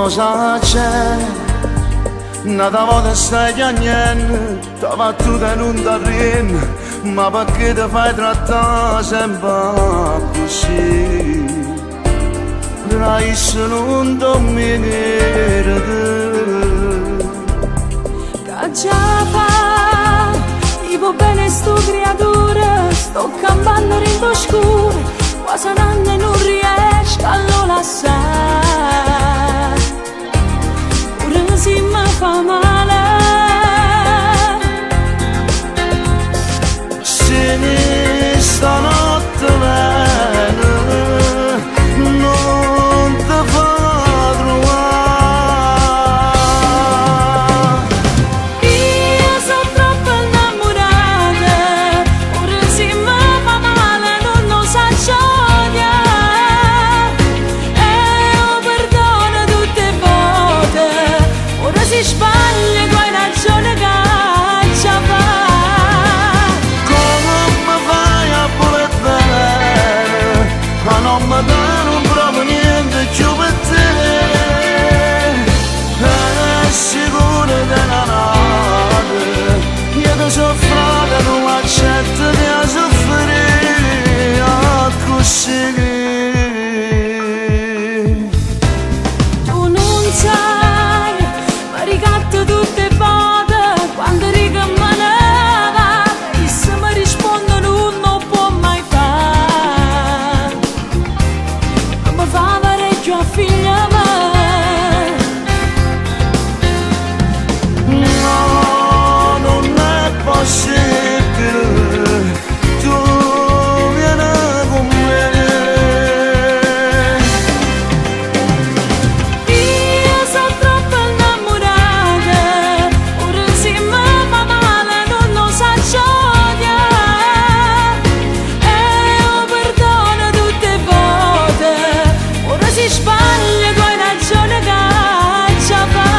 Cosa c'è? N'ata vota stai chiagnenno, t'ha vattuta e nun t'arrienne, ma perché te fai trattà sempre accussì? Tra isso nun t'o mmerete. Ch'aggia fa? I' vo bene 'stu criaturo, sto campanno dint' 'o scuro, quase n'anno e nun riesco a lo lassà. Pure si me fa male. Si stanotte vene, nun te fa truvà. Io so' troppo 'nnammurata, pure si me fa male nun 'o saccio odià. E 'o perdono tutt' 'e vote, pure si sbaglio tu hai ragione ch'aggia fa. Comme fai a vulè bene a n'ommo ca nun prova niente cchiù pe te? È sicuro 'e tene a n'ato, io te so' frate nun accetto che 'a suffrì accussì. Tu nun sai, mi ricatto tutte 'e vote, quando dico me ne vado, isso mi risponde nun 'o può mai fa. Non mi fa parecchio a figlia mia. No, nun è possibile, tu viene con me. Io so' troppo innamorata, pure si me fa male nun 'o saccio odià. E 'o perdono tutte 'e vote, pure si sbaglio tu hai ragione ch'aggia fa.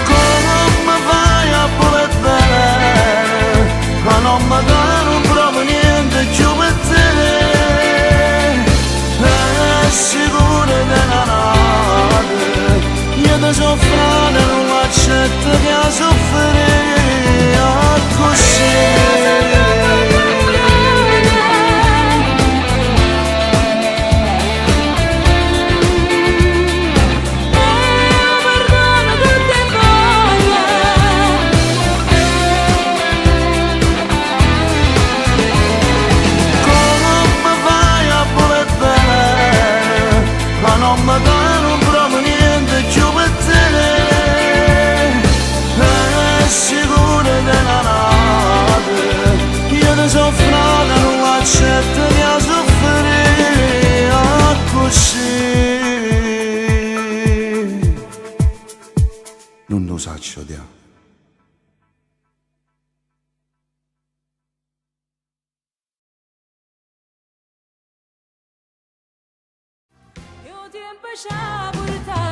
Comme fai a vulè bene a n'ommo ca nun prova niente cchiù pe te? È sicuro 'e tene a n'ato, io te so' frate nun accetto che 'a soffrì accussì. Io so' troppo innamorata. E 'o perdono tutte 'e vote. Comme fai a vulè bene a n'ommo ca nun prova niente cchiù pe te? È sicuro 'e tene a n'ato, io te so' frate nun accetto che 'a soffrì accussì. Nun 'o saccio odià. E 'o tiempo ci ha portato.